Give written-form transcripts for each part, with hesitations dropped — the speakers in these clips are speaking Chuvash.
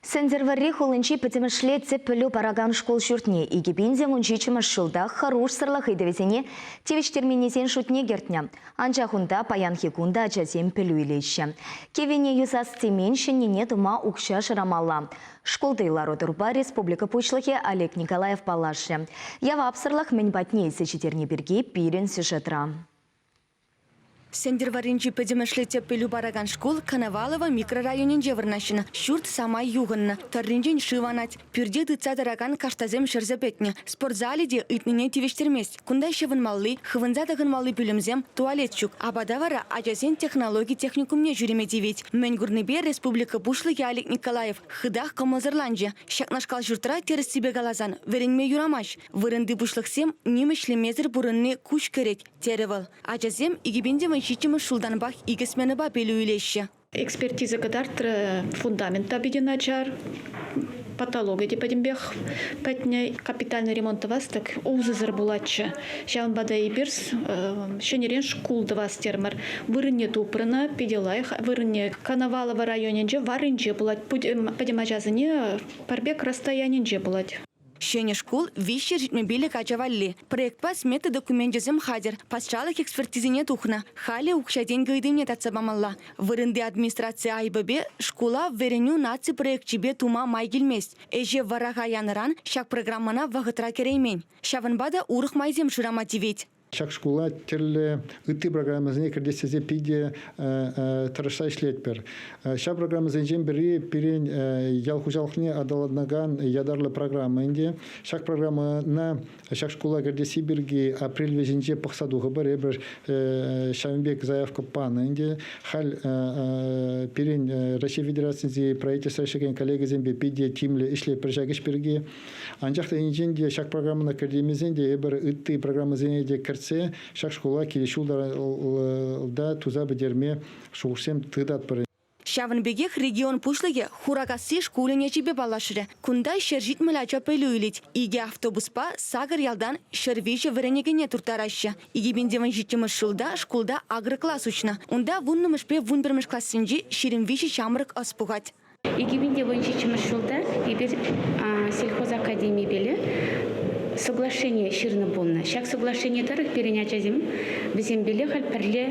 Сӗнтӗрвӑрри хулинчи пӗтӗмӗшле тӗп пӗлӳ паракан шкул ҫуртне 2017 ҫулта хӑрушсӑрлӑх ыйтӑвӗсене тивӗҫтерменнисен шутне кӗртнӗ. Анчах унта паянхи кун та ачасем пӗлӳ илеҫҫӗ. Киввине юсас темен ҫӗннине тума укҫа шырамалла. Шкулти лару-тӑрупа республика Пуҫлӑхӗ Олег Николаев паллашрӗ. Явапсӑрлӑх мӗн патне илсе ҫитерни пирки пирӗн сюжетра. Сӗнтӗрвӑрринчи пӗтӗмӗшле тӗп пӗлӳ паракан шкул Коновалово микрорайонӗнче вырнаҫнӑ. Ҫурт самай юхӑннӑ. Тӑрринчен шыв анать. Пӳрте тытса тӑракан каштасем ҫӗрсе пӗтнӗ. Спортзалӗ те ыйтнине тивӗҫтермест. Кунта ҫӑвӑнмалли, хывӑнса тӑхӑнмалли пӳлӗмсем, туалет ҫук. Апата вара ачасен технологи техникумне ҫӳреме тивет. Мӗн курнипе республика Пуҫлӑхӗ Олег Николаев хытах кӑмӑлсӑрланчӗ. Ҫакнашкал ҫуртра, тӗрӗссипе каласан, вӗренме юрамасть. Вырӑнти пуҫлӑхсем ним ӗҫлемесӗр пурӑнни куҫ кӗрет. Терӗ вӑл. Ачасем 2017 ҫултанпах икӗ сменӑпа пӗлӳ илеҫҫӗ. Экспертиза кӑтартрӗ, фундамент та питӗ начар, патологи те пӗтӗмпех пӗтнӗ. Капитальный ремонт тӑвас тӑк усӑсӑр пулатчӗ. Ҫавӑнпа та эпир ҫӗнӗрен шкул тӑвас терӗмӗр. Вырӑнне тупрӑнӑ, питӗ лайӑх. Вырӑнне Коновалово районӗнче варринче пулать. Пӗтӗм ачасене пӗр пек расстоянинче пулать. Ҫӗнӗ шкул 375 ача валли. Проектпа смета докуменчӗсем хатӗр, патшалӑх экспертизине тухнӑ. Халӗ укҫа-тенкӗ ыйтӑвне татса памалла. Вырӑнти администраци айӑпӗпе шкула Вӗренӳ наци проекчӗпе тума май килмест. Ӗҫе вӑраха янӑран ҫак программӑна вӑхӑтра кӗреймен. Ҫавӑнпа та урӑх майсем шырама тивет. Ҫак шкула тӗрлӗ ытти программӑсене кӗртес тесе питӗ тӑрӑшса ӗҫлетпӗр. Ҫав программӑсенчен пӗри пирӗн ял хуҫалӑхне аталанакан ятарлӑ программа ӗнтӗ. Ҫак программӑна ҫак шкула кӗртесси пирки апрель вӗҫӗнче пӑхса тухӑпӑр. Эпир ҫавӑн пек заявка панӑ ӗнтӗ. Халь пирӗн Раҫҫей Федерацийӗнчи правительство ӗҫлекен коллегӑсемпе питӗ тимлӗ ӗҫлетпӗр ҫак ӗҫ пирки. Анчах та енчен те ҫак программӑна кӗртеймесен те эпир ытти программӑсене те кӗртсе ҫак шкула килес ҫулта туса пӗтерме шухӑшсем тытатпӑр. Ҫавӑн пекех регион пуҫлӑхӗ Хуракасси шкулӗн ӗҫӗпе паллашрӗ. Кунта 170 ача пӗлӳ илет. Икӗ автобуспа сакӑр ялтан 103 вӗренекене турттараҫҫӗ. 2017 ҫулта шкулта агрокласс уҫнӑ. Унта вуннӑмӗшпе вунпӗрмӗш классенчи 23 ҫамрӑк ӑс пухать. 2017 ҫулта эпир сельхозакадемипеле соглашение ҫырнӑ пулнӑ. Ҫак соглашени тӑрӑх пирӗн ачасем вӗсемпеле халь пӗрле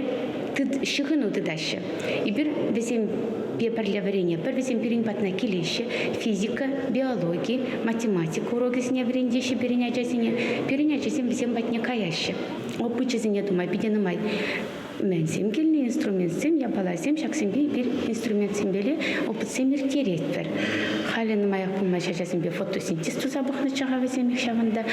ҫыхӑну тытаҫҫӗ. Эпир вӗсемпе пӗрле вӗренетпӗр, вӗсем пирӗн патна килеҫҫӗ. Физика, биологи, математика урокӗсене вӗрентеҫҫӗ пирӗн ачасене. Пирӗн ачасем вӗсем патне каяҫҫӗ. Опычӗсене тума питӗ нумай Мӗнсем килнӗ инструментсем, япаласем, ҫаксемпе эпир инструментсемпеле опытсем ирттеретпӗр. Халӗ нумаях пулмасть ачасемпе фотосинтез туса пӑхнӑччӗ-ха вӗсем ҫавӑнта.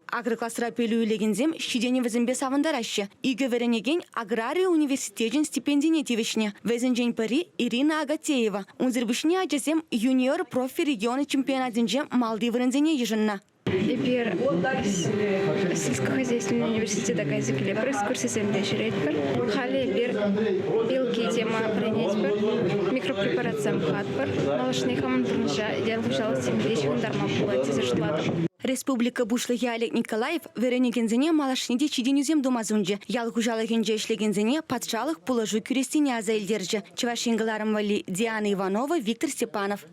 Агрокласра пӗлӳ илекенсем ҫитӗнӗвӗсемпе савӑнтараҫҫӗ. Икӗ вӗренекен аграри университечӗн стипендине тивӗҫнӗ. Вӗсенчен пӗри, Ирина Агатеева. Унсӑр пуҫне ачасем юниор профи регион чемпионатӗнче малти вырӑнсене йышӑннӑ. Эпир сельскохозяйственный университета кайса килетпӗр, экскурсисемпе ҫӳретпӗр. Халӗ эпир белки тема вӗренетпӗр, микропрепаратсем пӑхатпӑр. Малашне хамӑн пурнӑҫа ял хуҫалӑх темипе ҫыхӑнтарма пулать тесе шутлатӑп. Республика Пуҫлӑхӗ Олег Николаев вӗренекенсене малашне те ҫитӗнӳсем тума сунчӗ. Ял хуҫалӑхӗнче ӗҫлекенсене патшалӑх пулӑшу кӳрессине аса илтерчӗ. Чӑваш Ен кӑларӑм валли Диана Иванова, Виктор Степанов.